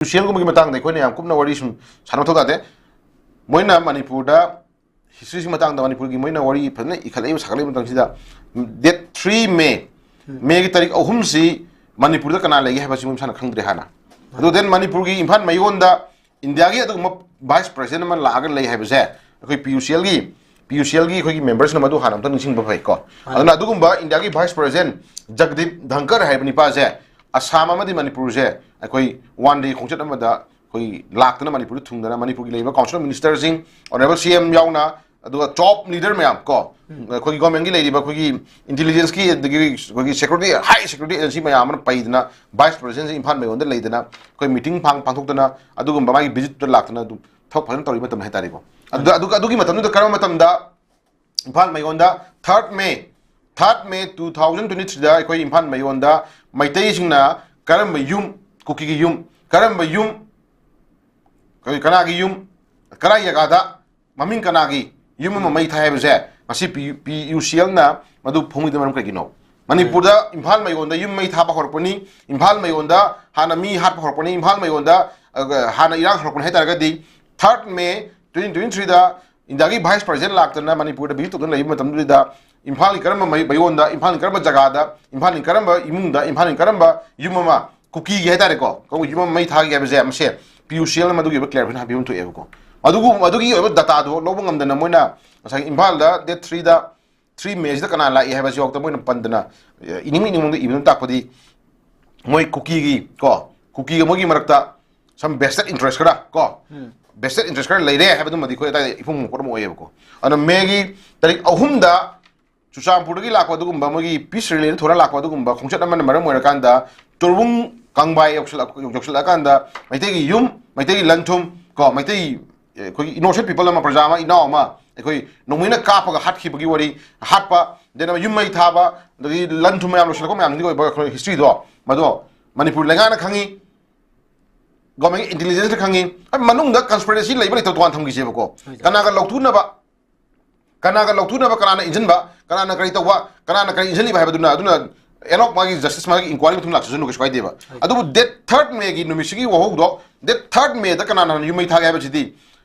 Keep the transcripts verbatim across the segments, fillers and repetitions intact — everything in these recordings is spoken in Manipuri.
ꯄꯤꯌꯨꯁꯤꯑꯦꯜꯒꯨꯝꯕꯒꯤ ꯃꯇꯥꯡꯗ ꯑꯩꯈꯣꯏꯅ ꯌꯥꯝ ꯀꯨꯞꯅ ꯋꯥꯔꯤ ꯁꯨꯝ ꯁꯥꯟꯅꯕ ꯃꯊꯧ ꯇꯥꯗꯦ꯫ ꯃꯣꯏꯅ ꯃꯅꯤꯄꯨꯔꯗ ꯍꯤꯁꯇ꯭ꯔꯤꯁꯤ ꯃꯇꯥꯡꯗ ꯃꯅꯤꯄꯨꯔꯒꯤ ꯃꯣꯏꯅ ꯋꯥꯔꯤ ꯐꯖꯅ ꯏꯈꯠꯂꯛꯏꯕ, ꯁꯥꯒꯠꯂꯛꯏꯕ ꯃꯇꯝꯁꯤꯗ, ꯗꯦꯠ ꯊ꯭ꯔꯤ ꯃꯦ, ꯃꯦꯒꯤ ꯇꯥꯔꯤꯛ ꯑꯍꯨꯝꯁꯤ ꯃꯅꯤꯄꯨꯔꯗ ꯀꯅꯥ ꯂꯩꯒꯦ ꯍꯥꯏꯕꯁꯤ ꯃꯣꯏ ꯃꯁꯥꯅ ꯈꯪꯗ꯭ꯔꯦ ꯍꯥꯟꯅ꯫ ꯑꯗꯨ ꯗꯦꯟ ꯃꯅꯤꯄꯨꯔꯒꯤ ꯏꯝꯐꯥꯜ ꯃꯌꯣꯟꯗ ꯏꯟꯗꯤꯌꯥꯒꯤ ꯑꯗꯨꯒꯨꯝꯕ ꯚꯥꯏꯁ ꯄ꯭ꯔꯦꯁꯤꯗꯦꯟ ꯑꯃ ꯂꯥꯛꯑꯒ ꯂꯩ ꯍꯥꯏꯕꯁꯦ ꯑꯩꯈꯣꯏ ꯄꯤꯌꯨꯁꯤꯑꯦꯜꯒꯤ, ꯄꯤꯌꯨꯁꯤꯑꯦꯜꯒꯤ ꯑꯩꯈꯣꯏꯒꯤ ꯃꯦꯝꯕꯔꯁꯤꯅ ꯃꯗꯨ ꯍꯥꯟꯅ ꯑꯝꯇ ꯅꯤꯡꯁꯤꯡꯕ ꯐꯩꯀꯣ꯫ ꯑꯗꯨꯅ ꯑꯗꯨꯒꯨꯝꯕ ꯏꯟꯗꯤꯌꯥꯒꯤ ꯚꯥꯏꯁ ꯄ꯭ꯔꯦꯁꯤꯗꯦꯟ ꯖꯒꯗꯤꯞ ꯙꯪꯀꯔ ꯍꯥꯏꯕ ꯅꯤꯄꯥꯁꯦ ꯑꯁꯥꯝ ꯑꯃꯗꯤ ꯃꯅꯤꯄꯨꯔꯁꯦ ꯑꯩꯈꯣꯏ ꯋꯥꯟ ꯗꯦ ꯈꯣꯡꯆꯠ ꯑꯃꯗ ꯑꯩꯈꯣꯏ ꯂꯥꯛꯇꯅ ꯃꯅꯤꯄꯨꯔꯗ ꯊꯨꯡꯗꯅ ꯃꯅꯤꯄꯨꯔꯒꯤ ꯂꯩꯔꯤꯕ ꯀꯥꯎꯟꯁꯤꯜ ꯃꯤꯅꯤꯁꯇꯔꯁꯤꯡ, ꯑꯣꯅꯔꯦꯕꯜ ꯁꯤ ꯑꯦꯝ ꯌꯥꯎꯅ, ꯑꯗꯨꯒ ꯇꯣꯞ ꯂꯤꯗꯔ ꯃꯌꯥꯝ ꯀꯣ, ꯑꯩꯈꯣꯏꯒꯤ ꯒꯣꯔꯃꯦꯟꯒꯤ ꯂꯩꯔꯤꯕ ꯑꯩꯈꯣꯏꯒꯤ ꯏꯟꯇꯦꯂꯤꯖꯦꯟꯁꯀꯤ, ꯑꯗꯒꯤ ꯑꯩꯈꯣꯏꯒꯤ ꯁꯦꯀ꯭ꯌꯨꯔꯤꯇꯤ, ꯍꯥꯏ ꯁꯦꯀ꯭ꯌꯨꯔꯤꯇꯤ ꯑꯦꯖꯦꯟꯁꯤ ꯃꯌꯥꯝ ꯑꯃꯅ ꯄꯩꯗꯅ ꯚꯥꯏꯁ ꯄ꯭ꯔꯦꯁꯤꯗꯦꯟꯁꯤ ꯏꯝꯐꯥꯜ ꯃꯌꯣꯟꯗ ꯂꯩꯗꯅ ꯑꯩꯈꯣꯏ ꯃꯤꯇꯤꯡ ꯄꯥꯡ-, ꯄꯥꯡꯊꯣꯛꯇꯅ ꯑꯗꯨꯒꯨꯝꯕ ꯃꯥꯒꯤ ꯚꯤꯖꯤꯠꯇ ꯂꯥꯛꯇꯅ ꯑꯗꯨꯝ ꯊꯕꯛ ꯐꯖꯅ ꯇꯧꯔꯤꯕ ꯃꯇꯝ ꯍꯥꯏꯇꯥꯔꯦꯀꯣ꯫ ꯑꯗꯨꯗ ꯑꯗꯨꯒ ꯑꯗꯨꯒꯤ ꯃꯇꯝꯗꯨꯗ ꯀꯔꯝꯕ ꯃꯇꯝꯗ ꯏꯝꯐꯥꯜ ꯃꯌꯣꯟꯗ ꯊꯥꯔꯠ ꯃꯦ, ꯊꯥꯔꯠ ꯃꯦ ꯇꯨ ꯊꯥꯎꯖꯟ ꯇ꯭ꯋꯦꯟꯇꯤ ꯊ꯭ꯔꯤꯗ ꯑꯩꯈꯣꯏ ꯏꯝꯐꯥꯜ ꯃꯌꯣꯟꯗ ꯃꯩꯇꯩꯁꯤꯡꯅ ꯀꯔꯝꯕ ꯌꯨꯝ, ꯀꯨꯀꯤꯒꯤ ꯌꯨꯝ, ꯀꯔꯝꯕ ꯌꯨꯝ, ꯀꯔꯤ, ꯀꯅꯥꯒꯤ ꯌꯨꯝ, ꯀꯔꯥꯏ ꯖꯒꯥꯗ, ꯃꯃꯤꯡ ꯀꯅꯥꯒꯤ ꯌꯨꯝ ꯑꯃ ꯃꯩ ꯊꯥꯏ ꯍꯥꯏꯕꯁꯦ ꯉꯁꯤ ꯄꯤ-, ꯄꯤ ꯌꯨ ꯁꯤ ꯑꯦꯜꯅ ꯃꯗꯨ ꯐꯣꯡꯂꯤꯗꯨꯅ ꯃꯔꯝ ꯀꯩꯒꯤꯅꯣ? ꯃꯅꯤꯄꯨꯔꯗ ꯏꯝꯐꯥꯜ ꯃꯌꯣꯟꯗ ꯌꯨꯝ ꯃꯩ ꯊꯥꯕ ꯍꯧꯔꯛꯄꯅꯤ, ꯏꯝꯐꯥꯜ ꯃꯌꯣꯟꯗ ꯍꯥꯟꯅ ꯃꯤ ꯍꯥꯠꯄ ꯍꯧꯔꯛꯄꯅꯤ, ꯏꯝꯐꯥꯜ ꯃꯌꯣꯟꯗ, ꯑ, ꯍꯥꯟꯅ ꯏꯔꯥꯡ ꯍꯧꯔꯛꯄꯅꯤ ꯍꯥꯏ ꯇꯥꯔꯒꯗꯤ, ꯊꯥꯔꯠ ꯃꯦ ꯇ꯭ꯋꯦꯟꯇꯤ ꯇ꯭ꯋꯦꯟꯇꯤ ꯊ꯭ꯔꯤꯗ ꯏꯟꯗꯤꯌꯥꯒꯤ ꯚꯥꯏꯁ ꯄ꯭ꯔꯦꯁꯤꯗꯦꯟ ꯂꯥꯛꯇꯅ ꯃꯅꯤꯄꯨꯔꯗ ꯚꯤꯖꯤꯠ ꯇꯧꯗꯨꯅ ꯂꯩꯕ ꯃꯇꯝꯗꯨꯗ ꯏꯝꯐꯥꯜꯒꯤ ꯀꯔꯝꯕ ꯃꯩ-, ꯃꯌꯣꯟꯗ, ꯏꯝꯐꯥꯜꯒꯤ ꯀꯔꯝꯕ ꯖꯒꯥꯗ, ꯏꯝꯐꯥꯜꯒꯤ ꯀꯔꯝꯕ ꯏꯃꯨꯡꯗ, ꯏꯝꯐꯥꯜꯒꯤ ꯀꯔꯝꯕ ꯌꯨꯝ ꯑꯃ, ꯀꯨꯀꯤꯒꯤ ꯍꯥꯏꯇꯥꯔꯦꯀꯣ, ꯀꯧꯕ ꯌꯨꯝ ꯑꯃ ꯃꯩ ꯊꯥꯒꯦ ꯍꯥꯏꯕꯁꯦ ꯃꯁꯦ ꯄꯤ ꯌꯨ ꯁꯤ ꯑꯦꯜꯅ ꯃꯗꯨꯒꯤ ꯑꯣꯏꯕ ꯀ꯭ꯂꯦꯔꯤꯐꯤꯀꯦꯁꯟ ꯍꯥꯏꯕ ꯑꯃ ꯊꯣꯛꯑꯦꯕꯀꯣ꯫ ꯑꯗꯨꯒꯨꯝ-, ꯑꯗꯨꯒꯤ ꯑꯣꯏꯕ ꯗꯇꯥꯗꯨ ꯂꯧꯕ ꯉꯝꯗꯅ ꯃꯣꯏꯅ ꯉꯁꯥꯏꯒꯤ ꯏꯝꯐꯥꯜꯗ ꯗꯦꯠ ꯊ꯭ꯔꯤꯗ, ꯊ꯭ꯔꯤ ꯃꯦꯁꯤꯗ ꯀꯅꯥ ꯂꯥꯛꯏ ꯍꯥꯏꯕꯁꯤꯐꯥꯎꯗ ꯃꯣꯏꯅ ꯄꯟꯗꯅ, ꯑꯦ, ꯏꯅꯤꯡ ꯏꯅꯤꯡꯕꯗ ꯏꯕꯅ ꯇꯥꯛꯄꯗꯤ ꯃꯣꯏ ꯀꯨꯀꯤꯒꯤ ꯀꯣ, ꯀꯨꯀꯤꯒ ꯃꯣꯏꯒꯤ ꯃꯔꯛꯇ some vested interest ꯈꯔ ꯀꯣ, vested interest ꯈꯔ ꯂꯩꯔꯦ ꯍꯥꯏꯕꯗꯨꯃꯗꯤ ꯑꯩꯈꯣꯏ ꯑꯗꯥꯏꯗ ꯏꯐꯨꯡ ꯐꯨꯡꯕ ꯄꯣꯠ ꯑꯃ ꯑꯣꯏꯌꯦꯕꯀꯣ꯫ ꯑꯗꯨꯅ ꯃꯦꯒꯤ ꯇꯥꯔꯤꯛ ꯑꯍꯨꯝꯗ ꯆꯨꯔꯆꯥꯟꯄꯨꯔꯗꯒꯤ ꯂꯥꯛꯄ ꯑꯗꯨꯒꯨꯝꯕ ꯃꯣꯏꯒꯤ ꯄꯤꯁ ꯔꯦꯂꯤꯅ ꯊꯣꯔ ꯂꯥꯛꯄ ꯑꯗꯨꯒꯨꯝꯕ ꯈꯣꯡꯆꯠ ꯑꯃꯅ ꯃꯔꯝ ꯑꯣꯏꯔꯀꯥꯟꯗ ꯇꯣꯔꯕꯨꯡ ꯀꯪꯕꯥꯏ ꯌꯧꯁꯤꯜꯂꯛ-, ꯌꯧꯁꯤꯜꯂꯛꯑꯀꯥꯟꯗ ꯃꯩꯇꯩꯒꯤ ꯌꯨꯝ, ꯃꯩꯇꯩꯒꯤ ꯂꯟ ꯊꯨꯝ ꯀꯣ, ꯃꯩꯇꯩ, ꯑꯩꯈꯣꯏꯒꯤ innocent people ꯑꯃ, ꯄ꯭ꯔꯖꯥ ꯑꯃ, ꯏꯅꯥꯎ ꯑꯃ ꯑꯩꯈꯣꯏ ꯅꯣꯡꯃꯩꯅ ꯀꯥꯞꯄꯒ ꯍꯥꯠꯈꯤꯕꯒꯤ ꯋꯥꯔꯤ, ꯍꯥꯠꯄ, then ꯑꯃ ꯌꯨꯝ ꯃꯩ ꯊꯥꯕ, ꯑꯗꯒꯤ ꯂꯟ ꯊꯨꯝ ꯃꯌꯥꯝ ꯂꯣꯏꯁꯤꯜꯂꯛꯄ ꯃꯌꯥꯝꯗꯨꯒꯤ ꯑꯣꯏꯕ ꯑꯩꯈꯣꯏ historyꯗꯣ, ꯃꯗꯣ ꯃꯅꯤꯄꯨꯔ ꯂꯩꯉꯥꯛꯅ ꯈꯪꯉꯤ, governmentꯀꯤ intelligenceꯅ ꯈꯪꯉꯤ, ꯑꯩ ꯃꯅꯨꯡꯗ conspiracy ꯂꯩꯕ ꯂꯩꯇꯕ ꯇꯣꯉꯥꯟ ꯊꯝꯈꯤꯁꯦꯕꯀꯣ꯫ ꯍꯣꯏ, ꯁꯥꯔ꯫ ꯀꯅꯥꯒ ꯂꯧꯊꯨꯅꯕ, ꯀꯅꯥꯒ ꯂꯧꯊꯨꯅꯕ, ꯀꯅꯥꯅ ꯏꯟꯖꯤꯟꯕ, ꯀꯅꯥꯅ ꯀꯔꯤ ꯇꯧꯕ, ꯀꯅꯥꯅ ꯀꯔꯤ ꯏꯟꯖꯤꯜꯂꯤꯕ ꯍꯥꯏꯕꯗꯨꯅ, ꯑꯗꯨꯅ ꯑꯦꯟ ꯑꯣꯐ ꯃꯥꯒꯤ ꯖꯁꯇꯤꯁ, ꯃꯥꯒꯤ ꯏꯟꯀ꯭ꯋꯥꯏꯔꯤ ꯃꯇꯨꯡ ꯂꯥꯛꯆꯁꯅꯨ, ꯀꯩꯁꯨ ꯀꯥꯏꯗꯦꯕ꯫ ꯑꯗꯨꯕꯨ ꯗꯦꯠ ꯊꯥꯔꯠ ꯃꯦꯒꯤ ꯅꯨꯃꯤꯠꯁꯤꯒꯤ ꯋꯥꯍꯧꯗꯣ, ꯗꯦꯠ ꯊꯥꯔꯠ ꯃꯦꯗ ꯀꯅꯥꯅ ꯍꯥꯟꯅ ꯌꯨꯝ ꯃꯩ ꯊꯥꯒꯦ ꯍꯥꯏꯕꯁꯤꯗꯤ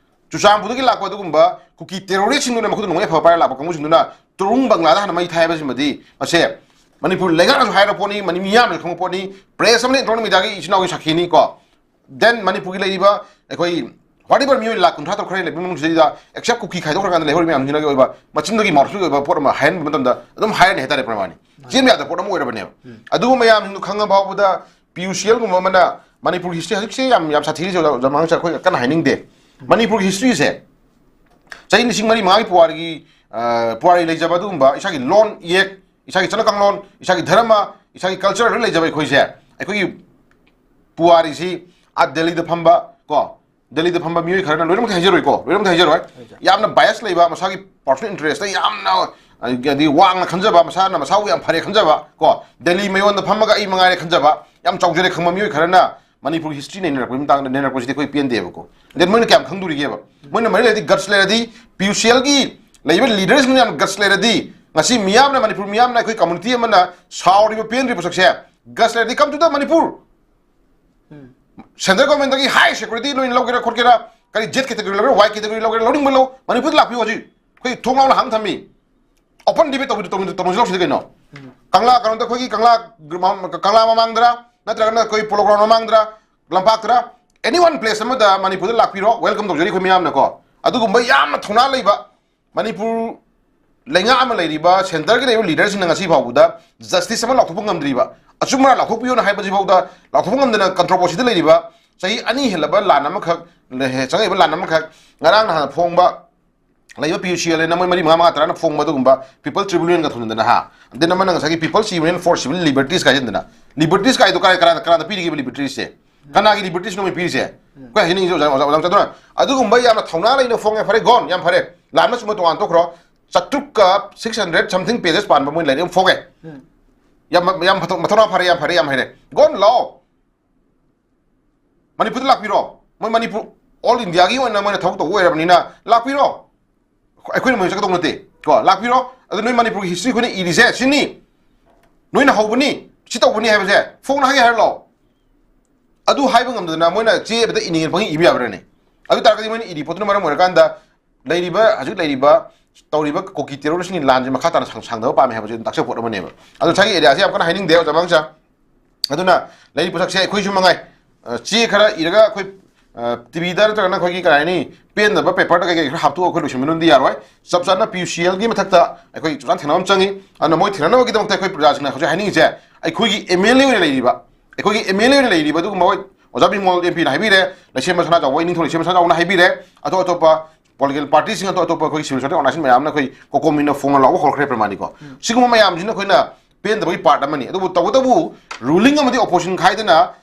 ꯆꯨꯔꯆꯥꯟꯄꯨꯔꯗꯒꯤ ꯂꯥꯛꯄ ꯑꯗꯨꯒꯨꯝꯕ ꯀꯨꯀꯤ ꯇꯦꯔꯣꯔꯤꯁꯁꯤꯡꯗꯨꯅ ꯃꯈꯨꯠꯇ ꯅꯣꯡꯃꯩ ꯑꯐꯕ ꯄꯥꯏꯔ ꯂꯥꯛꯄ ꯀꯥꯡꯕꯨꯁꯤꯡꯗꯨꯅ ꯇ꯭ꯔꯨꯡ ꯕꯪꯒ꯭ꯂꯥꯗ ꯍꯥꯟꯅ ꯃꯩ ꯊꯥꯏ ꯍꯥꯏꯕꯁꯤꯃꯗꯤ ꯃꯁꯦ ꯃꯅꯤꯄꯨꯔ ꯂꯩꯉꯥꯛꯅꯁꯨ ꯍꯥꯏꯔ ꯄꯣꯠꯅꯤ, ꯃꯅꯤ ꯃꯤꯌꯥꯝꯅꯁꯨ ꯈꯪꯕ ꯄꯣꯠꯅꯤ, ꯄ꯭ꯔꯦꯁ ꯑꯃꯅ, ꯏꯂꯦꯛꯇ꯭ꯔꯣꯅꯤꯛ ꯃꯤꯗꯤꯌꯥꯒꯤ ꯏꯆꯤꯟ ꯏꯅꯥꯎꯒꯤ ꯁꯥꯈꯤꯅꯤ ꯀꯣ꯫ ꯗꯦꯟ ꯃꯅꯤꯄꯨꯔꯒꯤ ꯂꯩꯔꯤꯕ ꯑꯩꯈꯣꯏ ꯋꯥꯔꯤꯕ ꯃꯤꯑꯣꯏ ꯂꯥꯈ ꯀꯨꯟꯊ꯭ꯔꯥ ꯇꯔꯨꯛ ꯈꯔ ꯂꯩꯕ ꯏꯃꯨꯡꯁꯤꯗ, ꯑꯦꯛꯁꯦꯞ ꯀꯨꯀꯤ ꯈꯥꯏꯗꯣꯛꯈ꯭ꯔꯀꯥꯟꯗ ꯂꯩꯍꯧꯔꯤꯕ ꯃꯌꯥꯝꯁꯤꯡꯗꯨꯒꯤ ꯑꯣꯏꯕ ꯃꯆꯤꯟꯗꯒꯤ ꯃꯥꯎꯊꯣꯛꯈꯤꯕ ꯑꯣꯏꯕ ꯄꯣꯠ ꯑꯃ ꯍꯥꯏꯍꯟꯕ ꯃꯇꯝꯗ ꯑꯗꯨꯝ ꯍꯥꯏꯔꯅꯤ ꯍꯥꯏꯇꯥꯔꯦ, ꯄ꯭ꯔꯃꯥꯅꯤ꯫ ꯆꯦꯟꯕ ꯌꯥꯗꯕ ꯄꯣꯠ ꯑꯃ ꯑꯣꯏꯔꯕꯅꯦꯕ꯫ ꯑꯗꯨꯕꯨ ꯃꯌꯥꯝꯁꯤꯡꯗꯣ ꯈꯪꯉ ꯐꯥꯎꯕꯗ ꯄꯤ ꯌꯨ ꯁꯤ ꯑꯦꯜꯒꯨꯝꯕ ꯑꯃꯅ ꯃꯅꯤꯄꯨꯔꯒꯤ ꯍꯤꯁꯇ꯭ꯔꯤ ꯍꯧꯖꯤꯛꯁꯦ ꯌꯥꯝ, ꯌꯥꯝ ꯁꯥꯊꯤꯔꯤꯁꯦ, ꯑꯣꯖꯥ ꯃꯉꯥꯡ ꯁꯥꯔ, ꯑꯩꯈꯣꯏ ꯀꯟꯅ ꯍꯥꯏꯅꯤꯡꯗꯦ꯫ ꯃꯅꯤꯄꯨꯔꯒꯤ ꯍꯤꯁꯇ꯭ꯔꯤꯁꯦ ꯆꯍꯤ ꯂꯤꯁꯤꯡ ꯃꯔꯤ ꯃꯉꯥꯒꯤ ꯄꯨꯋꯥꯔꯤꯒꯤ, ꯑ, ꯄꯨꯋꯥꯔꯤ ꯂꯩꯖꯕ ꯑꯗꯨꯒꯨꯝꯕ ꯏꯁꯥꯒꯤ ꯂꯣꯟ, ꯏꯌꯦꯛ, ꯏꯁꯥꯒꯤ ꯆꯠꯅ ꯀꯥꯡꯂꯣꯟ, ꯏꯁꯥꯒꯤ ꯙꯔꯃ, ꯏꯁꯥꯒꯤ ꯀꯜꯆꯔ ꯂꯣꯏ ꯂꯩꯖꯕ ꯑꯩꯈꯣꯏꯁꯦ, ꯑꯩꯈꯣꯏꯒꯤ ꯄꯨꯋꯥꯔꯤꯁꯤ ꯑꯥ ꯗꯦꯜꯂꯤꯗ ꯐꯝꯕ ꯀꯣ, ꯗꯦꯜꯂꯤꯗ ꯐꯝꯕ ꯃꯤꯑꯣꯏ ꯈꯔꯅ, ꯂꯣꯏꯅꯃꯛꯇꯤ ꯍꯥꯏꯖꯔꯣꯏꯀꯣ, ꯂꯣꯏꯅꯃꯛꯇꯤ ꯍꯥꯏꯖꯔꯣꯏ, ꯌꯥꯝꯅ ꯕꯥꯏꯁ ꯂꯩꯕ, ꯃꯁꯥꯒꯤ ꯄꯥꯔꯁꯣꯅꯦꯜ ꯏꯟꯇꯔꯦꯁꯇ ꯌꯥꯝꯅ, ꯑ, ꯍꯥꯏꯗꯤ ꯋꯥꯡꯅ ꯈꯟꯖꯕ, ꯃꯁꯥꯅ ꯃꯁꯥꯕꯨ ꯌꯥꯝ ꯐꯔꯦ ꯈꯟꯖꯕ ꯀꯣ, ꯗꯦꯜꯂꯤ ꯃꯌꯣꯟꯗ ꯐꯝꯃꯒ ꯑꯩ ꯃꯉꯥꯏꯔꯦ ꯈꯟꯖꯕ, ꯌꯥꯝ ꯆꯥꯎꯖꯔꯦ ꯈꯪꯕ ꯃꯤꯑꯣꯏ ꯈꯔꯅ ꯃꯅꯤꯄꯨꯔꯒꯤ ꯍꯤꯁꯇ꯭ꯔꯤ ꯅꯩꯅꯔꯛꯄꯒꯤ ꯃꯇꯥꯡꯗ ꯅꯩꯅꯔꯛꯄꯁꯤꯗꯤ ꯑꯩꯈꯣꯏ ꯄꯦꯟꯗꯦꯕꯀꯣ꯫ ꯑꯗꯩ ꯃꯣꯏꯅ ꯀꯌꯥꯝ ꯈꯪꯗꯣꯔꯤꯒꯦꯕ? ꯃꯣꯏꯅ ꯃꯔꯤ ꯂꯩꯔꯗꯤ, ꯒꯠꯁ ꯂꯩꯔꯗꯤ, ꯄꯤ ꯌꯨ ꯁꯤ ꯑꯦꯜꯒꯤ ꯂꯩꯔꯤꯕ ꯂꯤꯗꯔꯁꯤꯡꯅ ꯌꯥꯝ ꯒꯠꯁ ꯂꯩꯔꯗꯤ, ꯉꯁꯤ ꯃꯤꯌꯥꯝꯅ, ꯃꯅꯤꯄꯨꯔ ꯃꯤꯌꯥꯝꯅ, ꯑꯩꯈꯣꯏ ꯀꯝꯃꯨꯅꯤꯇꯤ ꯑꯃꯅ ꯁꯥꯎꯔꯤꯕ, ꯄꯦꯟꯗ꯭ꯔꯤꯕ ꯁꯛꯁꯦ, ꯒꯠꯁ ꯂꯩꯔꯗꯤ, come to the Manipur. Central ꯒꯣꯔꯃꯦꯟꯗꯒꯤ ꯍꯥꯏ ꯁꯦꯀ꯭ꯌꯨꯔꯤꯇꯤ ꯂꯣꯏꯅ ꯂꯧꯒꯦꯔꯥ ꯈꯣꯠꯀꯦꯔꯥ, ꯀꯔꯤ ꯖꯦꯠ ꯀꯦꯇꯦꯒꯣꯔꯤ ꯂꯧꯒꯦꯔꯥ, ꯋꯥꯏ ꯀꯦꯇꯦꯒꯣꯔꯤ ꯂꯧꯒꯦꯔꯥ, ꯂꯧꯅꯤꯡꯕ ꯂꯧ, ꯃꯅꯤꯄꯨꯔꯗ ꯂꯥꯛꯄꯤꯌꯨ ꯍꯧꯖꯤꯛ꯫ ꯑꯩꯈꯣꯏ ꯊꯣꯡ ꯂꯥꯎꯅ ꯍꯥꯡ ꯊꯝꯃꯤ꯫ ꯑꯣꯄꯟ ꯗꯤꯕꯦꯠ ꯇꯧꯕꯤꯗ ꯇꯧꯕꯤꯗ ꯇꯧꯕꯤꯗ ꯂꯧꯁꯤꯗ ꯀꯩꯅꯣ? ꯀꯪꯂꯥ, ꯀꯩꯅꯣꯗ, ꯑꯩꯈꯣꯏꯒꯤ ꯀꯪꯂꯥ ꯒ꯭ꯔꯥꯎꯟ, ꯀꯪꯂꯥ ꯃꯃꯥꯡꯗꯔ, ꯅꯠꯇ꯭ꯔꯒꯅ ꯑꯩꯈꯣꯏ ꯄꯣꯂꯣ ꯒ꯭ꯔꯥꯎꯟ ꯃꯃꯥꯡꯗꯔ, ꯂꯝꯄꯥꯛꯇꯔ, ꯑꯦꯅꯤ ꯋꯥꯟ ꯄ꯭ꯂꯦꯁ ꯑꯃꯗ ꯃꯅꯤꯄꯨꯔꯗ ꯂꯥꯛꯄꯤꯔꯣ, ꯋꯦꯜꯀꯝ ꯇꯧꯖꯔꯤ ꯑꯩꯈꯣꯏ ꯃꯌꯥꯝꯅꯀꯣ꯫ ꯑꯗꯨꯒꯨꯝꯕ ꯌꯥꯝꯅ ꯊꯧꯅꯥ ꯂꯩꯕ ꯃꯅꯤꯄꯨꯔ ꯂꯩꯉꯥꯛ ꯑꯃ ꯂꯩꯔꯤꯕ, ꯁꯦꯟꯇꯔꯒꯤ ꯂꯩꯔꯤꯕ ꯂꯤꯗꯔꯁꯤꯡꯅ ꯉꯁꯤ ꯐꯥꯎꯕꯗ ꯖꯁꯇꯤꯁ ꯑꯃ ꯂꯥꯎꯊꯣꯛꯄ ꯉꯝꯗ꯭ꯔꯤꯕ, ꯑꯆꯨꯝꯕ ꯂꯥꯎꯊꯣꯛꯄꯤꯌꯣꯅ ꯍꯥꯏꯕꯁꯤ ꯐꯥꯎꯗ ꯂꯥꯎꯊꯣꯛꯄ ꯉꯝꯗꯅ ꯀꯟꯇ꯭ꯔꯣꯚꯔꯁꯤꯗ ꯂꯩꯔꯤꯕ, ꯆꯍꯤ ꯑꯅꯤ ꯍꯦꯜꯂꯕ ꯂꯥꯟ ꯑꯃꯈꯛ, ꯆꯪꯉꯛꯏꯕ ꯂꯥꯟ ꯑꯃꯈꯛ, ꯉꯔꯥꯡ ꯅꯍꯥꯟ ꯐꯣꯡꯕ ꯂꯩꯕ ꯄꯤ ꯌꯨ ꯁꯤ ꯑꯦꯜ ꯑꯦꯅ ꯃꯣꯏ ꯃꯔꯤ ꯃꯉꯥ ꯃꯉꯥ ꯇꯔꯥꯅ ꯐꯣꯡꯕ ꯑꯗꯨꯒꯨꯝꯕ ꯄꯤꯄꯜ ꯇ꯭ꯔꯤꯕ꯭ꯌꯨꯅꯦꯜꯒ ꯊꯣꯟꯖꯤꯟꯗꯅ ꯍꯥ, ꯑꯗꯩ ꯑꯃꯅ ꯉꯁꯥꯏꯒꯤ People's Union for Civil Liberties ꯀꯥꯏꯁꯤꯟꯗꯅ, ꯂꯤꯕꯔꯇꯤꯁ ꯀꯥꯏꯗꯣ ꯀꯔꯥꯏ, ꯀꯅꯥ, ꯀꯅꯥꯗ ꯄꯤꯔꯤꯒꯦꯕ ꯂꯤꯕꯔꯇꯤꯁ? ꯀꯅꯥꯒꯤ ꯂꯤꯕꯔꯇꯤꯁꯅꯣ ꯃꯣꯏ ꯄꯤꯔꯤꯁꯦ? ꯑꯩꯈꯣꯏ ꯍꯥꯏꯖꯅꯤꯡꯉꯤꯁꯦ ꯑꯣꯖꯥ, ꯑꯣꯖꯥ, ꯑꯣꯖꯥ ꯆꯥꯟꯗ꯭ꯔ, ꯑꯗꯨꯒꯨꯝꯕ ꯌꯥꯝꯅ ꯊꯧꯅꯥ ꯂꯩꯅ ꯐꯣꯡꯉꯦ, ꯐꯔꯦ, ꯒꯣꯟ, ꯌꯥꯝ ꯐꯔꯦ, ꯂꯥꯟꯕ ꯆꯨꯝꯕ ꯇꯣꯉꯥꯟ ꯇꯣꯛꯈ꯭ꯔꯣ, ꯆꯥꯇ꯭ꯔꯨꯛꯀ six hundred something pages ꯄꯥꯟꯕ ꯃꯣꯏ ꯂꯥꯏꯔꯤꯛ ꯑꯃ ꯐꯣꯡꯉꯦ꯫ ꯌꯥꯝ, ꯌꯥꯝ ꯃꯊꯧ-, ꯃꯊꯧꯅꯥ ꯐꯔꯦ, ꯌꯥꯝ ꯐꯔꯦ, ꯌꯥꯝ ꯍꯩꯔꯦ, ꯒꯣꯟ ꯂꯥꯛꯑꯣ꯫ ꯃꯅꯤꯄꯨꯔꯗ ꯂꯥꯛꯄꯤꯔꯣ꯫ ꯃꯣꯏ ꯃꯅꯤꯄꯨꯔ, ꯑꯣꯜ ꯏꯟꯗꯤꯌꯥꯒꯤ ꯑꯣꯏꯅ ꯃꯣꯏꯅ ꯊꯕꯛ ꯇꯧꯕ ꯑꯣꯏꯔꯕꯅꯤꯅ ꯂꯥꯛꯄꯤꯔꯣ꯫ ꯑꯩꯈꯣꯏꯅ ꯃꯣꯏ ꯆꯠꯀꯗꯧ ꯅꯠꯇꯦ ꯀꯣ, ꯂꯥꯛꯄꯤꯔꯣ꯫ ꯑꯗꯨ ꯅꯣꯏ ꯃꯅꯤꯄꯨꯔꯒꯤ ꯍꯤꯁꯇ꯭ꯔꯤ ꯑꯩꯈꯣꯏꯅ ꯏꯔꯤꯁꯦ ꯁꯤꯅꯤ꯫ ꯅꯣꯏꯅ ꯍꯧꯕꯅꯤ, ꯁꯤ ꯇꯧꯕꯅꯤ ꯍꯥꯏꯕꯁꯦ ꯐꯣꯡꯅ ꯍꯥꯏꯒꯦ ꯍꯥꯏꯔ ꯂꯥꯛꯑꯣ꯫ ꯑꯗꯨ ꯍꯥꯏꯕ ꯉꯝꯗꯅ ꯃꯣꯏꯅ ꯆꯦ ꯑꯃꯗ ꯏꯅꯤꯡꯉꯦ ꯄꯪꯏ ꯏꯕ ꯌꯥꯕ꯭ꯔꯅꯦ? ꯑꯗꯨ ꯇꯥꯔꯒꯗꯤ ꯃꯣꯏꯅ ꯏꯔꯤ ꯄꯣꯠꯇꯨꯅ ꯃꯔꯝ ꯑꯣꯏꯔꯀꯥꯟꯗ ꯂꯩꯔꯤꯕ, ꯍꯧꯖꯤꯛ ꯂꯩꯔꯤꯕ, ꯇꯧꯔꯤꯕ ꯀꯨꯀꯤ ꯇꯦꯔꯣꯔꯤꯁꯀꯤ ꯂꯥꯟꯁꯦ ꯃꯈꯥ ꯇꯥꯅ ꯁꯥꯡ-, ꯁꯥꯡꯊꯕ ꯄꯥꯝꯃꯦ ꯍꯥꯏꯕꯁꯦ ꯑꯗꯨꯝ ꯇꯥꯛꯆꯕ ꯄꯣꯠ ꯑꯃꯅꯦꯕ꯫ ꯑꯗꯣ ꯉꯁꯥꯏꯒꯤ ꯑꯦꯔꯤꯌꯥꯁꯦ ꯌꯥꯝ ꯀꯟꯅ ꯍꯥꯏꯅꯤꯡꯗꯦ, ꯑꯣꯖꯥ ꯃꯉꯥꯡꯆꯥ꯫ ꯑꯗꯨꯅ ꯂꯩꯔꯤꯕ ꯄꯣꯠꯁꯛꯁꯦ ꯑꯩꯈꯣꯏꯁꯨ ꯃꯉꯥꯏ, ꯑ, ꯆꯦ ꯈꯔ ꯏꯔꯒ ꯑꯩꯈꯣꯏ, ꯑ, ꯇꯤꯚꯤꯗ ꯅꯠꯇ꯭ꯔꯒꯅ ꯑꯩꯈꯣꯏꯒꯤ ꯀꯔꯤ ꯍꯥꯏꯅꯤ, ꯄꯦꯟꯗꯕ ꯄꯦꯄꯔꯗ ꯀꯩꯀꯩ ꯈꯔ ꯍꯥꯞꯇꯣꯛꯑꯒ ꯑꯩꯈꯣꯏ ꯂꯣꯏꯁꯤꯟꯕꯅꯗꯤ ꯌꯥꯔꯣꯏ꯫ ꯆꯞ ꯆꯥꯅ ꯄꯤ ꯌꯨ ꯁꯤ ꯑꯦꯜꯒꯤ ꯃꯊꯛꯇ ꯑꯩꯈꯣꯏ ꯆꯞ ꯆꯥꯅ ꯊꯦꯡꯅꯕ ꯑꯃ ꯆꯪꯉꯤ꯫ ꯑꯗꯨꯅ ꯃꯣꯏ ꯊꯦꯡꯅꯅꯕꯒꯤꯗꯃꯛꯇ ꯑꯩꯈꯣꯏ ꯄ꯭ꯔꯖꯥꯁꯤꯡꯅ ꯍꯧꯖꯤꯛ ꯍꯥꯏꯅꯤꯡꯉꯤꯁꯦ, ꯑꯩꯈꯣꯏꯒꯤ ꯑꯦꯝ ꯑꯦꯜ ꯑꯦ ꯑꯣꯏꯅ ꯂꯩꯔꯤꯕ, ꯑꯩꯈꯣꯏꯒꯤ ꯑꯦꯝ ꯑꯦꯜ ꯑꯦ ꯑꯣꯏꯅ ꯂꯩꯔꯤꯕ ꯑꯗꯨꯒꯨꯝꯕ ꯍꯣꯏ, ꯑꯣꯖꯥ ꯕꯤꯃꯣꯜ ꯑꯦꯝ ꯄꯤꯅ ꯍꯥꯏꯕꯤꯔꯦ, ꯂꯩꯁꯦꯝꯕ ꯁꯅꯥꯖꯥꯎꯕ ꯏꯅꯤꯡꯊꯧ ꯂꯩꯁꯦꯝꯕ ꯁꯅꯥꯖꯥꯎꯕꯅ ꯍꯥꯏꯕꯤꯔꯦ, ꯑꯇꯣꯞ ꯑꯇꯣꯞꯄ ꯄꯣꯂꯤꯇꯤꯀꯦꯜ ꯄꯥꯔꯇꯤꯁꯤꯡ, ꯑꯇꯣꯞ ꯑꯇꯣꯞꯄ ꯑꯩꯈꯣꯏꯒꯤ ꯁꯤꯚꯤꯜ ꯁꯣꯁꯥꯏꯇꯤ ꯑꯣꯔꯒꯅꯥꯏꯖꯦꯁꯟ ꯃꯌꯥꯝꯅ ꯑꯩꯈꯣꯏ ꯀꯣꯀꯣꯃꯤꯅ ꯐꯣꯡꯅ ꯂꯥꯎꯕ ꯍꯧꯔꯛꯈ꯭ꯔꯦ ꯄ꯭ꯔꯃꯥꯅꯤꯀꯣ꯫ ꯁꯤꯒꯨꯝꯕ ꯃꯌꯥꯝꯁꯤꯅ ꯑꯩꯈꯣꯏꯅ ꯄꯦꯟꯗꯕꯒꯤ ꯄꯥꯔꯠ ꯑꯃꯅꯤ꯫ ꯑꯗꯨꯕꯨ ꯇꯧꯕꯇꯕꯨ ꯔꯨꯂꯤꯡ ꯑꯃꯗꯤ ꯑꯣꯄꯣꯖꯤꯁꯟ ꯈꯥꯏꯗꯅ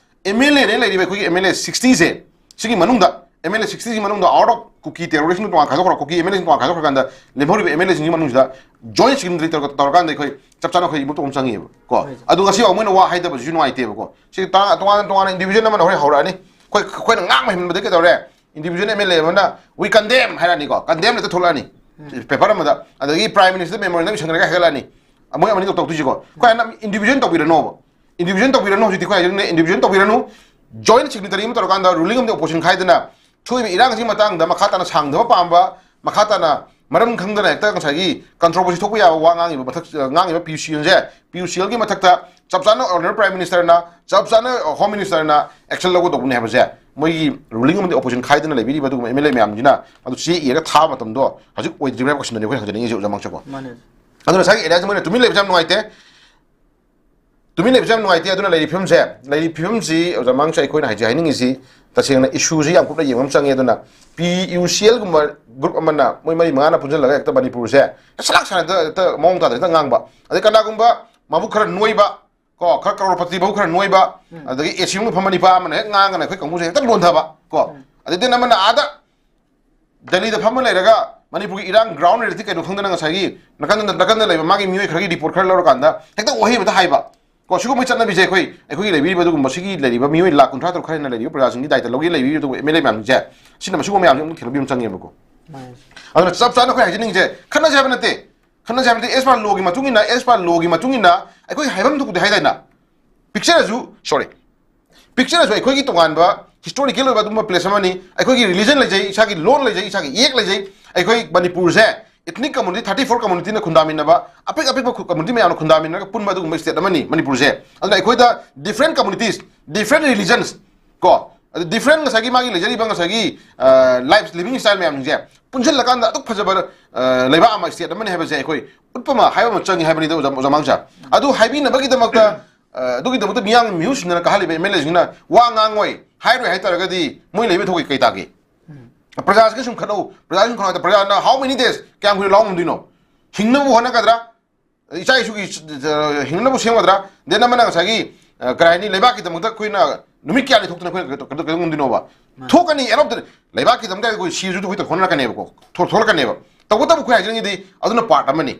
ꯑꯦꯝ ꯑꯦꯜ ꯑꯦꯅ ꯂꯩꯔꯤꯕ ꯑꯩꯈꯣꯏꯒꯤ ꯑꯦꯝ ꯑꯦꯜ ꯑꯦ ꯁꯤꯛꯁꯇꯤꯁꯦ, ꯁꯤꯒꯤ ꯃꯅꯨꯡꯗ ꯑꯦꯝ ꯑꯦꯜ ꯑꯦ ꯁꯤꯛꯁꯇꯤꯁꯤ ꯃꯅꯨꯡꯗ ꯑꯥꯎꯠ ꯑꯣꯐ ꯀꯨꯀꯤ ꯇꯦꯔꯣꯔꯤꯁ꯭ꯠꯅ ꯇꯣꯉꯥꯟ ꯈꯥꯏꯗꯣꯛꯈ꯭ꯔ, ꯀꯨꯀꯤ ꯑꯦꯝ ꯑꯦꯜ ꯑꯦꯁꯤꯡ ꯇꯣꯉꯥꯟ ꯈꯥꯏꯗꯣꯛꯈ꯭ꯔꯀꯥꯟꯗ ꯂꯦꯝꯍꯧꯔꯤꯕ ꯑꯦꯝ ꯑꯦꯜ ꯑꯦꯁꯤꯡꯒꯤ ꯃꯅꯨꯡꯁꯤꯗ ꯖꯣꯏꯟ ꯁꯤꯒꯅꯦꯇꯔꯤ ꯇꯧꯔ-, ꯇꯧꯔꯀꯥꯟꯗ ꯑꯩꯈꯣꯏ ꯆꯞ ꯆꯥꯅ ꯑꯩꯈꯣꯏ ꯏꯃꯨꯠ ꯑꯃ ꯆꯪꯉꯤꯕ ꯀꯣ꯫ ꯍꯣꯏ, ꯁꯥꯔ꯫ ꯑꯗꯨ ꯉꯁꯤ ꯐꯥꯎ ꯃꯣꯏꯅ ꯋꯥ ꯍꯥꯏꯗꯕꯁꯤꯁꯨ ꯅꯨꯡꯉꯥꯏꯇꯦꯕꯀꯣ꯫ ꯁꯤ ꯇꯥ-, ꯇꯣꯉꯥꯟ ꯇꯣꯉꯥꯟꯅ ꯏꯟꯗꯤꯕꯤꯖꯨꯋꯦꯜ ꯑꯃꯅ ꯍꯣꯔꯦꯟ ꯍꯧꯔꯛꯑꯅꯤ꯫ ꯑꯩꯈꯣꯏ, ꯑꯩꯈꯣꯏꯅ ꯉꯥꯡꯕ ꯍꯦꯟꯃꯟꯕꯗ ꯀꯩꯗꯧꯔꯦ? ꯏꯟꯗꯤꯕꯤꯖꯨꯋꯦꯜ ꯑꯦꯝ ꯑꯦꯜ ꯑꯦ ꯑꯃꯅ "We condemn" ꯍꯥꯏꯔꯛꯑꯅꯤꯀꯣ, ꯀꯟꯗꯦꯝ ꯍꯦꯛꯇ ꯊꯣꯛꯂꯛꯑꯅꯤ꯫ ꯎꯝ꯫ ꯄꯦꯄꯔ ꯑꯃꯗ, ꯑꯗꯒꯤ ꯄ꯭ꯔꯥꯏꯝ ꯃꯤꯅꯤꯁꯇꯔ ꯃꯦꯃꯣꯔꯦꯟꯗꯝ ꯏꯁꯟꯈ꯭ꯔꯒ ꯍꯥꯏꯒꯠꯂꯛꯑꯅꯤ꯫ ꯃꯣꯏ ꯑꯃꯅꯤ ꯇꯧ-, ꯇꯧꯗꯣꯏꯁꯤꯀꯣ꯫ ꯑꯩꯈꯣꯏ ꯍꯥꯟꯅ ꯏꯟꯗꯤꯕꯤꯖꯨꯋꯦꯜ ꯇꯧꯕꯤꯔꯅꯣꯕ꯫ ꯏꯟꯗꯤꯕꯤꯖꯨꯋꯦꯜ ꯇꯧꯕꯤꯔꯅꯨ, ꯍꯧꯖꯤꯛꯇꯤ ꯑꯩꯈꯣꯏ ꯍꯥꯏꯖꯔꯤꯕꯅꯦ, ꯏꯟꯗꯤꯕꯤꯖꯨꯋꯦꯜ ꯇꯧꯕꯤꯔꯅꯨ꯫ ꯖꯣꯏꯟ ꯁꯤꯒꯅꯦꯇꯔꯤ ꯑꯃ ꯇꯧꯔꯀꯥꯟꯗ ꯔꯨꯂꯤꯡ ꯑꯃꯗꯤ ꯑꯣꯄꯣꯖꯤꯁꯟ ꯈꯥꯏꯗꯅ ꯊꯣꯛꯏꯕ ꯏꯔꯥꯡꯁꯤꯒꯤ ꯃꯇꯥꯡꯗ ꯃꯈꯥ ꯇꯥꯅ ꯁꯥꯡꯊꯕ ꯄꯥꯝꯕ, ꯃꯈꯥ ꯇꯥꯅ ꯃꯔꯝ ꯈꯪꯗꯅ ꯍꯦꯛꯇ ꯉꯁꯥꯏꯒꯤ ꯀꯟꯇ꯭ꯔꯣꯚꯔꯁꯤ ꯊꯣꯛꯄ ꯌꯥꯕ ꯋꯥ ꯉꯥꯡꯉꯤꯕ ꯃꯊꯛ, ꯉꯥꯡꯉꯤꯕ ꯄꯤ ꯌꯨ ꯁꯤ ꯑꯦꯜꯁꯦ, ꯄꯤ ꯌꯨ ꯁꯤ ꯑꯦꯜꯒꯤ ꯃꯊꯛꯇ ꯆꯞ ꯆꯥꯅ ꯑꯣꯅꯔꯦꯕꯜ ꯄ꯭ꯔꯥꯏꯝ ꯃꯤꯅꯤꯁꯇꯔꯅ, ꯆꯞ ꯆꯥꯅ ꯍꯣꯝ ꯃꯤꯅꯤꯁꯇꯔꯅ ꯑꯦꯛꯁꯟ ꯂꯧꯒꯗꯧꯕꯅꯤ ꯍꯥꯏꯕꯁꯦ ꯃꯣꯏꯒꯤ ꯔꯨꯂꯤꯡ ꯑꯃꯗꯤ ꯑꯣꯄꯣꯖꯤꯁꯟ ꯈꯥꯏꯗꯅ ꯂꯩꯕꯤꯔꯤꯕ ꯑꯗꯨꯒꯨꯝꯕ ꯑꯦꯝ ꯑꯦꯜ ꯑꯦ ꯃꯌꯥꯝꯁꯤꯅ ꯑꯗꯨ ꯆꯦ ꯏꯔꯒ ꯊꯥꯕ ꯃꯇꯝꯗꯣ ꯍꯧꯖꯤꯛ ꯑꯣꯏꯗ꯭ꯔꯤꯕ꯭ꯔꯥ ꯍꯥꯏꯕ ꯀꯣꯏꯁꯟꯗꯨꯅꯤ ꯑꯩꯈꯣꯏ ꯍꯪꯖꯅꯤꯡꯉꯤꯁꯦ ꯑꯣꯖꯥ ꯃꯉꯥꯡꯆꯥꯀꯣ꯫ ꯃꯥꯅꯦ꯫ ꯑꯗꯨꯅ ꯉꯁꯥꯏꯒꯤ ꯑꯦꯔꯤꯌꯥꯁꯦ ꯃꯣꯏꯅ ꯇꯨꯃꯤꯟ ꯂꯩꯕꯁꯦ ꯌꯥꯝ ꯅꯨꯡꯉꯥꯏꯇꯦ꯫ ꯇꯨꯃꯤꯟ ꯂꯩꯕꯁꯦ ꯌꯥꯝ ꯅꯨꯡꯉꯥꯏꯇꯦ꯫ ꯑꯗꯨꯅ ꯂꯩꯔꯤꯕ ꯐꯤꯕꯝꯁꯦ, ꯂꯩꯔꯤꯕ ꯐꯤꯕꯝꯁꯤ ꯑꯣꯖꯥ ꯃꯉꯥꯡꯆꯥ ꯑꯩꯈꯣꯏꯅ ꯍꯥꯏꯖ-, ꯍꯥꯏꯅꯤꯡꯉꯤꯁꯤ ꯇꯁꯦꯡꯅ ꯏꯁꯨꯁꯤ ꯌꯥꯝ ꯀꯨꯞꯅ ꯌꯦꯡꯕ ꯑꯃ ꯆꯪꯉꯦ꯫ ꯑꯗꯨꯅ ꯄꯤ ꯌꯨ ꯁꯤ ꯑꯦꯜꯒꯨꯝꯕ ꯒ꯭ꯔꯨꯞ ꯑꯃꯅ ꯃꯣꯏ ꯃꯔꯤ ꯃꯉꯥꯅ ꯄꯨꯟꯁꯤꯜꯂꯒ ꯍꯦꯛꯇ ꯃꯅꯤꯄꯨꯔꯁꯦ ꯍꯦꯛꯇ ꯁꯂꯥꯛ ꯁꯥꯟꯅ ꯍꯦꯛꯇ, ꯍꯦꯛꯇ ꯃꯑꯣꯡ ꯇꯥꯗꯅ ꯍꯦꯛꯇ ꯉꯥꯡꯕ꯫ ꯑꯗꯩ ꯀꯅꯥꯒꯨꯝꯕ ꯃꯕꯨꯛ ꯈꯔ ꯅꯣꯏꯕ, ꯀꯣ, ꯈꯔ ꯀꯔꯣꯔꯄꯇꯤ ꯃꯕꯨꯛ ꯈꯔ ꯅꯣꯏꯕ, ꯎꯝ꯫ ꯑꯗꯒꯤ ꯑꯦ ꯁꯤ ꯃꯅꯨꯡꯗ ꯐꯝꯕ ꯅꯤꯄꯥ ꯑꯃꯅ ꯍꯦꯛ ꯉꯥꯡꯉꯒꯅ ꯑꯩꯈꯣꯏ ꯀꯥꯡꯕꯨꯁꯦ ꯍꯦꯛꯇ ꯂꯣꯟꯊꯕ, ꯀꯣ꯫ ꯎꯝ꯫ ꯑꯗꯩꯗꯤ ꯑꯃꯅ ꯑꯥꯗ ꯗꯦꯜꯂꯤꯗ ꯐꯝꯃ ꯂꯩꯔꯒ ꯃꯅꯤꯄꯨꯔꯒꯤ ꯏꯔꯥꯡ ꯒ꯭ꯔꯥꯎꯟ ꯔꯤꯌꯦꯂꯤꯇꯤ ꯀꯩꯅꯣ ꯈꯪꯗꯅ ꯉꯁꯥꯏꯒꯤ ꯅꯥꯀꯟꯗ, ꯅꯥꯀꯟꯗ ꯂꯩꯕ ꯃꯥꯒꯤ ꯃꯤꯑꯣꯏ ꯈꯔꯒꯤ ꯔꯤꯄꯣꯔꯠ ꯈꯔ ꯂꯧꯔꯀꯥꯟꯗ ꯍꯦꯛꯇ ꯋꯥꯍꯩ ꯑꯃꯇ ꯍꯥꯏꯕ꯫ ꯀꯣ, ꯁꯤꯒꯨꯝꯕꯒꯤ ꯆꯠꯅꯕꯤꯁꯦ ꯑꯩꯈꯣꯏ, ꯑꯩꯈꯣꯏꯒꯤ ꯂꯩꯕꯤꯔꯤꯕ ꯑꯗꯨꯒꯨꯝꯕ ꯁꯤꯒꯤ ꯂꯩꯔꯤꯕ ꯃꯤꯑꯣꯏ ꯂꯥꯈ ꯀꯨꯟꯊ꯭ꯔꯥ ꯇꯔꯨꯛ ꯈꯔꯅ ꯂꯩꯔꯤꯕ ꯄ꯭ꯔꯖꯥꯁꯤꯡꯒꯤ ꯗꯥꯏꯇ ꯂꯧꯒꯦ ꯂꯩꯕꯤꯔꯤꯕ ꯑꯗꯨꯒꯨꯝꯕ ꯑꯦꯝ ꯑꯦꯜ ꯑꯦ ꯃꯌꯥꯝꯁꯦ, ꯁꯤꯅ ꯃꯁꯤꯒꯨꯝꯕ ꯃꯌꯥꯝꯁꯦ ꯑꯃꯨꯛ ꯊꯦꯡꯅꯕꯤꯕ ꯑꯃ ꯆꯪꯉꯦꯕꯀꯣ꯫ ꯃꯥꯅꯦ꯫ ꯑꯗꯨꯅ ꯆꯞ ꯆꯥꯅ ꯑꯩꯈꯣꯏ ꯍꯥꯏꯖꯅꯤꯡꯉꯤꯁꯦ, ꯈꯠꯅꯁꯦ ꯍꯥꯏꯕ ꯅꯠꯇꯦ꯫ ꯈꯠꯅꯁꯦ ꯍꯥꯏꯕꯗꯤ as per law ꯒꯤ ꯃꯇꯨꯡ ꯏꯟꯅ, as per law ꯒꯤ ꯃꯇꯨꯡ ꯏꯟꯅ ꯑꯩꯈꯣꯏ ꯍꯥꯏꯐꯝ ꯊꯣꯛꯄꯗꯤ ꯍꯥꯏꯗꯥꯏꯅ? ꯄꯤꯛꯆꯔꯁꯨ, sorry, ꯄꯤꯛꯆꯔꯁꯨ ꯑꯩꯈꯣꯏꯒꯤ ꯇꯣꯉꯥꯟꯕ historical ꯑꯣꯏꯕ ꯑꯗꯨꯝꯕ place ꯑꯃꯅꯤ, ꯑꯩꯈꯣꯏꯒꯤ religion ꯂꯩꯖꯩ, ꯏꯁꯥꯒꯤ ꯂꯣꯟ ꯂꯩꯖꯩ, ꯏꯁꯥꯒꯤ ꯏꯌꯦꯛ ꯂꯩꯖꯩ꯫ ꯑꯩꯈꯣꯏ ꯃꯅꯤꯄꯨꯔꯁꯦ ethnic community thirty four community ꯅ ꯈꯨꯟꯗꯥꯃꯤꯟꯅꯕ, ꯑꯄꯤꯛ ꯑꯄꯤꯛꯄ ꯈꯨ-, community ꯃꯌꯥꯝꯅ ꯈꯨꯟꯗꯥꯃꯤꯟꯅꯔꯒ ꯄꯨꯟꯕ ꯑꯗꯨꯒꯨꯝꯕ state ꯑꯃꯅꯤ ꯃꯅꯤꯄꯨꯔꯁꯦ꯫ ꯑꯗꯨꯅ ꯑꯩꯈꯣꯏꯗ different communities, different religions, ꯀꯣ, ꯑꯗꯨ different ꯉꯁꯥꯏꯒꯤ ꯃꯥꯒꯤ ꯂꯩꯖꯔꯤꯕ ꯉꯁꯥꯏꯒꯤ, ꯑ, life, living style ꯃꯌꯥꯝꯁꯤꯡꯁꯦ ꯄꯨꯟꯁꯤꯜꯂꯀꯥꯟꯗ ꯑꯗꯨꯛ ꯐꯖꯕ, ꯑ, ꯂꯩꯕꯥꯛ ꯑꯃ, state ꯑꯃꯅꯤ ꯍꯥꯏꯕꯁꯦ ꯑꯩꯈꯣꯏ ꯎꯠꯄ ꯑꯃ, ꯍꯥꯏꯕ ꯑꯃ ꯆꯪꯉꯤ ꯍꯥꯏꯕꯅꯤꯗ, ꯑꯣꯖꯥ, ꯑꯣꯖꯥ ꯃꯥꯡꯁꯥ꯫ ꯑꯗꯨ ꯍꯥꯏꯕꯤꯅꯕꯒꯤꯗꯃꯛꯇ, ꯑ, ꯑꯗꯨꯒꯤꯗꯃꯛꯇ ꯃꯤꯌꯥꯝ ꯃꯤꯍꯨꯠ ꯁꯤꯟꯗꯅ ꯀꯥꯍꯜꯂꯤꯕ M L A ꯁꯤꯡꯅ ꯋꯥ ꯉꯥꯡꯉꯣꯏ, ꯍꯥꯏꯔꯣꯏ ꯍꯥꯏ ꯇꯥꯔꯒꯗꯤ ꯃꯣꯏ ꯂꯩꯕ ꯊꯣꯛꯏ ꯀꯩ ꯇꯥꯒꯦ? ꯎꯝ꯫ ꯄ꯭ꯔꯖꯥꯁꯤꯒ ꯁꯨꯝ ꯈꯠꯅꯧ, ꯄ꯭ꯔꯖꯥꯁꯤꯒ ꯈꯠꯅꯧ ꯍꯥꯏꯗ ꯄ꯭ꯔꯖꯥꯅ how many days, ꯀꯌꯥꯝ ꯀꯨꯏꯅ ꯂꯥꯎ ꯉꯝꯗꯣꯏꯅꯣ? ꯍꯤꯡꯅꯕ ꯍꯣꯠꯅꯒꯗ꯭ꯔꯥ? ꯏꯆꯥ ꯏꯁꯨꯒꯤ, ꯑ, ꯍꯤꯡꯅꯕ ꯁꯦꯝꯒꯗ꯭ꯔꯥ? Then ꯑꯃꯅ ꯉꯁꯥꯏꯒꯤ, ꯑ, ꯀꯔꯤ ꯍꯥꯏꯅꯤ, ꯂꯩꯕꯥꯛꯀꯤꯗꯃꯛꯇ ꯑꯩꯈꯣꯏꯅ ꯅꯨꯃꯤꯠ ꯀꯌꯥꯅꯤ ꯊꯣꯛꯇꯅ ꯑꯩꯈꯣꯏꯅ ꯀꯩꯗꯧ-, ꯀꯩꯗꯧ-, ꯀꯩꯗꯧ ꯉꯝꯗꯣꯏꯅꯣꯕ? ꯃꯥꯅꯤ꯫ ꯊꯣꯛꯀꯅꯤ, end of the day, ꯂꯩꯕꯥꯛꯀꯤꯗꯃꯛꯇ ꯑꯩꯈꯣꯏ ꯁꯤꯔꯁꯨ ꯑꯩꯈꯣꯏ ꯊꯣꯛꯅꯔꯛꯀꯅꯦꯕꯀꯣ, ꯊꯣꯛ-, ꯊꯣꯛꯂꯛꯀꯅꯦꯕ꯫ ꯇꯧꯕꯇꯕꯨ ꯑꯩꯈꯣꯏ ꯍꯥꯏꯖꯅꯤꯡꯉꯤꯗꯤ ꯑꯗꯨꯅ part ꯑꯃꯅꯤ꯫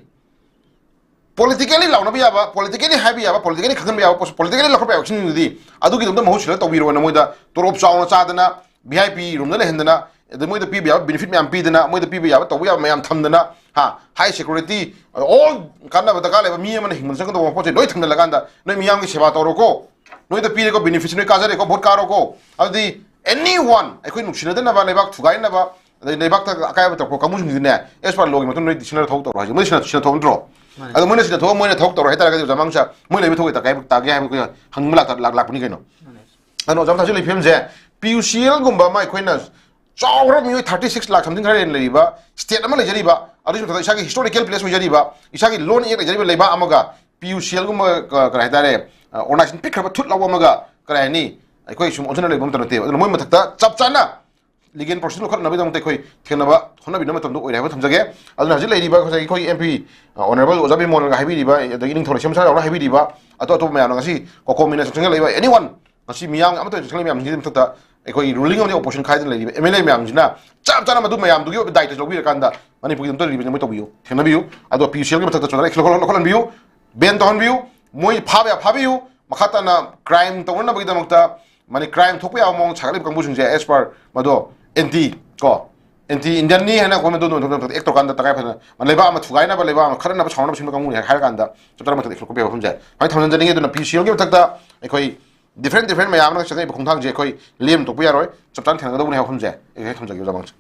Politically ꯂꯥꯎꯅꯕ ꯌꯥꯕ, politically ꯍꯥꯏꯕ ꯌꯥꯕ, politically ꯈꯪꯍꯟꯕ ꯌꯥꯕ, politically ꯂꯧꯈꯠꯄ ꯌꯥꯕ ꯁꯤꯡꯗꯨꯗꯤ ꯑꯗꯨꯒꯤꯗꯃꯛꯇ ꯃꯍꯨꯠ ꯁꯤꯜꯂꯒ ꯇꯧꯕꯤꯔꯣꯅ ꯃꯣꯏꯗ ꯇꯣꯂꯣꯞ ꯆꯥꯎꯅ ꯆꯥꯗꯅ, V I P room ꯗ ꯂꯩꯍꯟꯗꯅ, ꯑꯗꯩ ꯃꯣꯏꯗ ꯄꯤꯕ ꯌꯥꯕ benefit ꯃꯌꯥꯝ ꯄꯤꯗꯅ, ꯃꯣꯏꯗ ꯄꯤꯕ ꯌꯥꯕ, ꯇꯧꯕ ꯌꯥꯕ ꯃꯌꯥꯝ ꯊꯝꯗꯅ, ꯍꯥ, high security, all ꯀꯥꯟꯅꯕ ꯗꯔꯀꯥꯔ ꯂꯩꯕ ꯃꯤ ꯑꯃꯅ ꯍꯤꯡꯕꯗ ꯆꯪꯒꯗꯧꯕ ꯄꯣꯠ ꯆꯩ ꯂꯣꯏ ꯊꯝꯖꯤꯜꯂꯀꯥꯟꯗ, "ꯅꯣꯏ ꯃꯤꯌꯥꯝꯒꯤ ꯁꯦꯕꯥ ꯇꯧꯔꯣꯀꯣ, ꯅꯣꯏꯗ ꯄꯤꯔꯦꯀꯣ, benefit ꯅꯣꯏ ꯀꯥꯖꯔꯦꯀꯣ, vote ꯀꯥꯔꯣꯀꯣ"꯫ ꯑꯗꯨꯗꯤ anyone, ꯑꯩꯈꯣꯏ ꯅꯨꯡꯁꯤꯅꯗꯅꯕ, ꯂꯩꯕꯥꯛ ꯊꯨꯒꯥꯏꯅꯕ, ꯑꯗꯩ ꯂꯩꯕꯥꯛꯇ ꯑꯀꯥꯏꯕ ꯇꯧꯔꯛꯄ ꯀꯥꯡꯕꯨꯁꯤꯡꯁꯤꯅꯦ, as per law ꯒꯤ ꯃꯇꯨꯡ ꯅꯣꯏ ꯁꯤꯟꯅ ꯊꯕꯛ ꯇꯧꯔꯣ ꯍꯥꯏꯁꯦ, ꯃꯣꯏ ꯁꯤꯟꯅ, ꯁꯤꯟꯅ ꯊꯣꯛꯑꯝꯗ꯭ꯔꯣ? ꯃꯥꯅꯦ꯫ ꯑꯗꯣ ꯃꯣꯏꯅ ꯁꯤꯟꯅ ꯊꯣꯛꯑ ꯃꯣꯏꯅ ꯊꯕꯛ ꯇꯧꯔꯣ ꯍꯥꯏꯇꯥꯔꯒꯗꯤ, ꯑꯣꯖꯥ ꯃꯥꯡꯁꯥ, ꯃꯣꯏ ꯂꯩꯕ ꯊꯣꯛꯑꯣꯏ ꯇꯥꯒꯦ ꯍꯥꯏꯕ, ꯇꯥꯒꯦ ꯍꯥꯏꯕ ꯑꯩꯈꯣꯏꯅ ꯍꯪꯕ ꯂꯥꯛꯇ-, ꯂꯥꯛ-, ꯂꯥꯛꯄꯅꯤ ꯀꯩꯅꯣ꯫ ꯃꯥꯅꯦ꯫ ꯑꯗꯣ ꯑꯣꯖꯥ ꯃꯊꯥꯁꯨ ꯂꯩ ꯐꯤꯕꯝꯁꯦ, P U C L ꯒꯨꯝꯕ ꯑꯃ ꯑꯩꯈꯣꯏꯅ ꯆꯥꯎꯈ꯭ꯔꯕ ꯃꯤꯑꯣꯏ thirty six ꯂꯥꯛ something ꯈꯔ ꯍꯦꯟꯅ ꯂꯩꯔꯤꯕ state ꯑꯃ ꯂꯩꯖꯔꯤꯕ, ꯑꯗꯨꯒꯤ ꯃꯊꯛꯇ ꯏꯁꯥꯒꯤ historical place ꯑꯣꯏꯖꯔꯤꯕ, ꯏꯁꯥꯒꯤ ꯂꯣꯟ ꯏꯌꯦꯛ ꯂꯩꯖꯔꯤꯕ ꯂꯩꯕꯥꯛ ꯑꯃꯒ P U C L ꯒꯨꯝꯕ, ꯀ-, ꯀꯔꯤ ꯍꯥꯏꯇꯥꯔꯦ, ꯑ, organization ꯄꯤꯛꯈ꯭ꯔꯕ ꯊꯨꯠ ꯂꯥꯎꯕ ꯑꯃꯒ, ꯀꯔꯤ ꯍꯥꯏꯅꯤ, ꯑꯩꯈꯣꯏ ꯁꯨꯝ ꯑꯣꯟꯁꯤꯟꯅ ꯂꯩꯕ ꯑꯃꯇ ꯅꯠꯇꯦꯕ꯫ ꯑꯗꯨꯅ ꯃꯣꯏ ꯃꯊꯛꯇ ꯆꯞ ꯆꯥꯅ legal process ꯂꯧꯈꯠꯅꯕꯒꯤꯗꯃꯛꯇ ꯑꯩꯈꯣꯏ ꯊꯦꯡꯅꯕ ꯍꯣꯠꯅꯕꯤꯅꯕ ꯃꯇꯝꯗ ꯑꯣꯏꯔꯦ ꯍꯥꯏꯕ ꯊꯝꯖꯒꯦ꯫ ꯑꯗꯨꯅ ꯍꯧꯖꯤꯛ ꯂꯩꯔꯤꯕ ꯉꯁꯥꯏꯒꯤ ꯑꯩꯈꯣꯏ M P, ꯑ, Honourable ꯑꯣꯖꯥ ꯕꯤꯃꯣꯜꯅꯒ ꯍꯥꯏꯕꯤꯔꯤꯕ, ꯑꯗꯒꯤ ꯏꯅꯤꯡꯊꯧ ꯂꯩꯁꯦꯝ ꯁꯥꯔ ꯌꯥꯎꯅ ꯍꯥꯏꯕꯤꯔꯤꯕ, ꯑꯇꯣꯞ ꯑꯇꯣꯞꯄ ꯃꯌꯥꯝꯅ ꯉꯁꯤ COCOMI ꯅ ꯆꯪꯁꯤꯜꯂꯛꯂꯤꯕ anyone, ꯉꯁꯤ ꯃꯤꯌꯥꯝ ꯑꯃꯠꯇ ꯆꯪꯁꯤꯜꯂꯛꯂꯤꯕ ꯃꯌꯥꯝꯁꯤꯡꯒꯤ ꯃꯊꯛꯇ ꯑꯩꯈꯣꯏꯒꯤ ruling ꯑꯃꯗꯤ opposition ꯈꯥꯏꯗꯅ ꯂꯩꯔꯤꯕ M L A ꯃꯌꯥꯝꯁꯤꯅ ꯆꯞ ꯆꯥꯅ ꯃꯗꯨ ꯃꯌꯥꯝꯗꯨꯒꯤ ꯑꯣꯏꯕ ꯗꯥꯏꯇꯁꯨ ꯂꯧꯕꯤꯔꯀꯥꯟꯗ ꯃꯅꯤꯄꯨꯔꯒꯤꯗꯃꯛꯇ ꯔꯤꯚꯤꯖꯟ ꯃꯣꯏ ꯇꯧꯕꯤꯌꯨ, ꯊꯦꯡꯅꯕꯤꯌꯨ꯫ ꯑꯗꯣ P U C L ꯒꯤ ꯃꯊꯛꯇ ꯆꯣꯟꯊꯔꯛꯏ ꯂꯧꯈꯠ-, ꯂꯧꯈꯠꯍꯟꯕꯤꯌꯨ, ban ꯇꯧꯍꯟꯕꯤꯌꯨ, ꯃꯣꯏ ꯐꯥꯕ ꯌꯥ ꯐꯥꯕꯤꯌꯨ, ꯃꯈꯥ ꯇꯥꯅ crime ꯇꯧꯅꯅꯕꯒꯤꯗꯃꯛꯇ, ꯃꯥꯅꯤ, crime ꯊꯣꯛꯄ ꯌꯥꯕ ꯃꯑꯣꯡ ꯁꯥꯒꯠꯂꯤꯕ ꯀꯥꯡꯕꯨꯁꯤꯡꯁꯦ as per ꯃꯗꯣ anti ꯀꯣ, ꯑꯦꯟꯇꯤ ꯏꯟꯗꯤꯌꯟꯅꯤ ꯍꯥꯏꯅ ꯑꯩꯈꯣꯏ ꯃꯗꯨ ꯅꯣꯟꯊꯣꯛ ꯅꯣꯟꯊꯣꯛ ꯑꯦꯛ ꯇꯧꯔꯀꯥꯟꯗ ꯇꯉꯥꯏ ꯐꯗꯅ ꯂꯩꯕꯥꯛ ꯑꯃ ꯊꯨꯒꯥꯏꯅꯕ, ꯂꯩꯕꯥꯛ ꯑꯃ ꯈꯠꯅꯅꯕ, ꯁꯥꯎꯅꯕ ꯁꯤꯟꯕ ꯀꯥꯡꯕꯨꯅꯤ ꯍꯥꯏꯔꯀꯥꯟꯗ ꯆꯦꯞꯇꯔ ꯑꯃꯈꯛꯇꯗ ꯑꯦꯛꯁꯀ꯭ꯂꯨꯗ ꯄꯤꯕ ꯃꯐꯝꯁꯦ ꯁꯨꯃꯥꯏꯅ ꯊꯝꯖꯤꯟꯖꯅꯤꯡꯉꯤ꯫ ꯑꯗꯨꯅ ꯄꯤ ꯁꯤ ꯑꯦꯜꯒꯤ ꯃꯊꯛꯇ ꯑꯩꯈꯣꯏ ꯗꯤꯐ꯭ꯔꯦꯟ ꯗꯤꯐ꯭ꯔꯦꯟ ꯃꯌꯥꯝ ꯑꯃꯅ ꯆꯪꯉꯛꯏꯕ ꯈꯣꯡꯊꯥꯡꯁꯦ ꯑꯩꯈꯣꯏ ꯂꯦꯝ ꯇꯣꯛꯄ ꯌꯥꯔꯣꯏ, ꯆꯞ ꯆꯥꯅ ꯊꯦꯡꯅꯒꯗꯧꯕꯅꯤ ꯍꯥꯏꯕ ꯋꯥꯐꯝꯁꯦ ꯑꯩ ꯍꯦꯛ ꯊꯝꯖꯒꯦ ꯑꯣꯖꯥ ꯃꯉꯥꯡ꯫